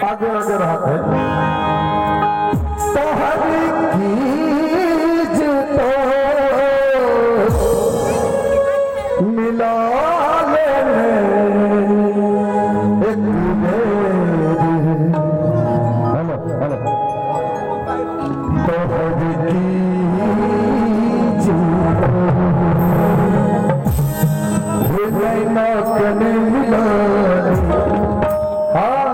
आगे आगे रहते तोहर कीज तो मिला लेने एक बेर। हेलो हेलो तोहर कीज कने मिला। हाँ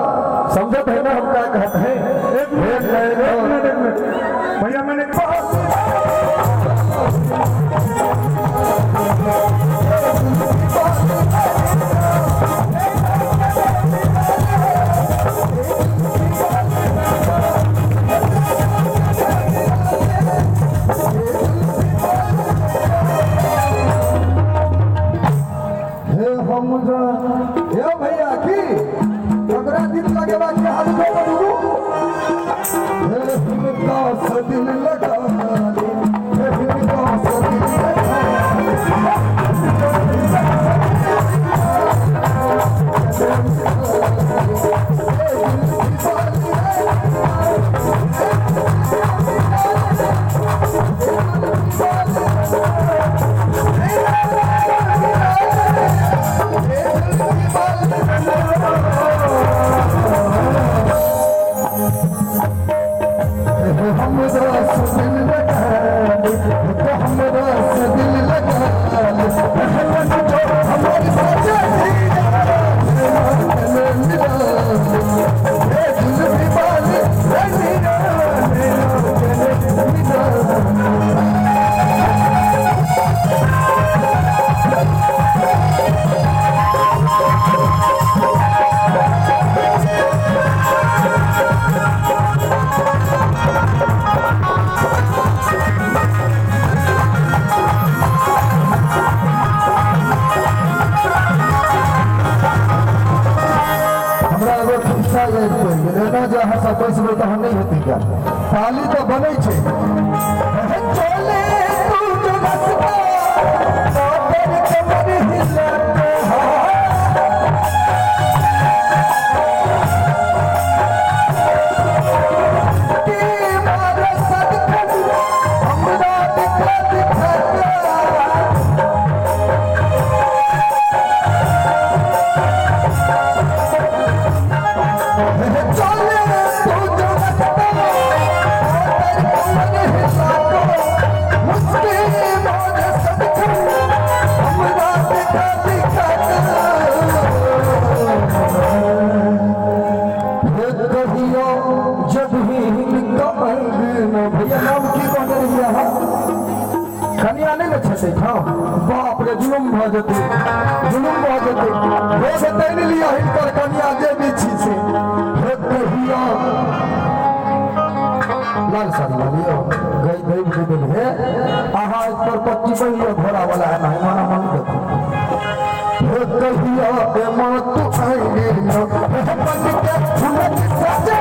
समझत है ना हम क्या कहते हैं। एक मिनट भैया मैंने भैया की ककरा दिल लगे बा के हाथ उठो बदू हे हिनका से दिल लगा ले, हे हिनका से दिल लगा ताली तो बनै छै चले तू जो रस्ता पर कमर हिला के की मारे सदखन हमरा दिखा दिखा चले तू जो रस्ता भैया नाम की कहने रहिए अहाँ कनिया नहीं ने छठे। हाँ बाप रे जुलुम भऽ जेतै, जुलुम भऽ जेतै। रोज तैन लिअ हिनकर कनिया जे भी छी से। हे कहिया लाल साड़ी लिअ गई गई गई हे अहाँ पर 25 लिअ घोड़ा वाला है ना माना मन देखो। हे कहिया ए माँ तू आइली न हे बन के फूलक सजे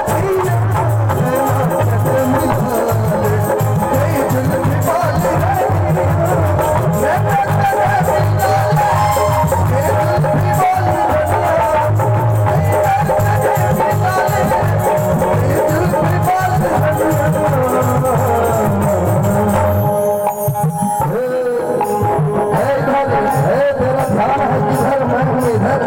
तेरा ध्यान है किधर, मैं हूँ इधर।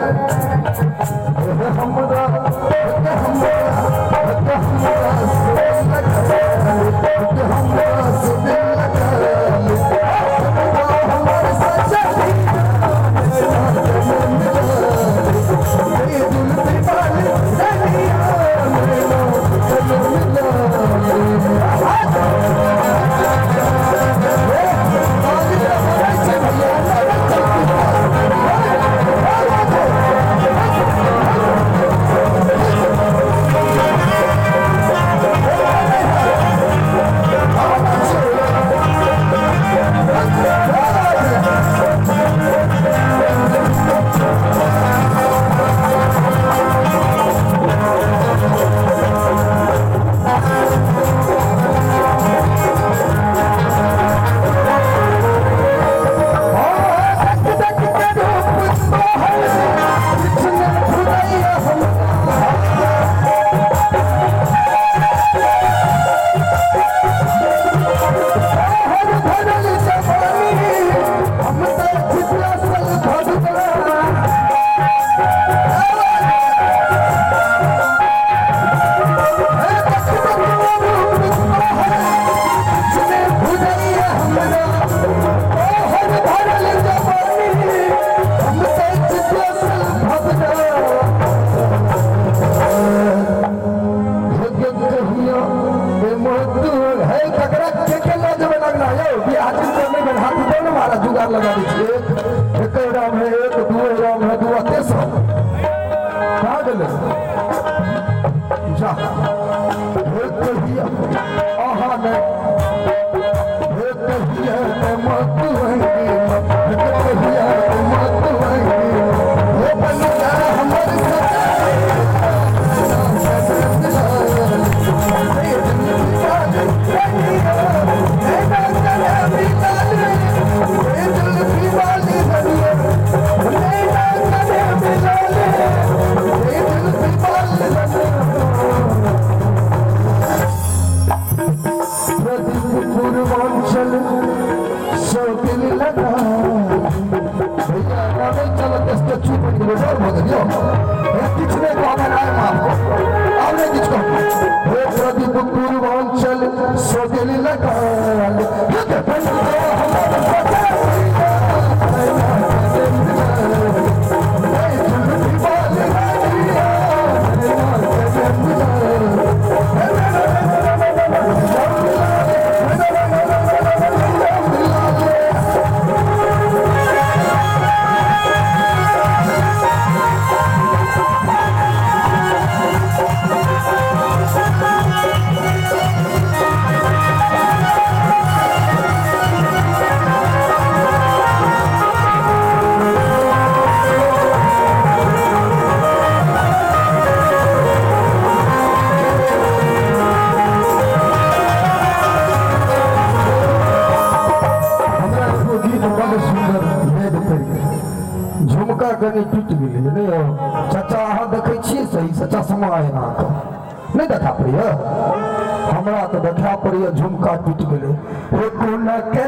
पार लगा दै छी। एक एक राम है, एक दू राम है, दू तेसर कहाँ गेलै? जा हे कहिया अहाँ ने, हे कहिया मत हे कहिया मत हे बन जा हमर झुमका कनि टूटि गेलै। नहीं हो चाचा, अहाँ देखै छियै सही से? चश्मा है अहाँके, नहीं देखा पड़ैया? हमरा तऽ देखा पड़ैया झुमका टूटि गेलै। हे कोना के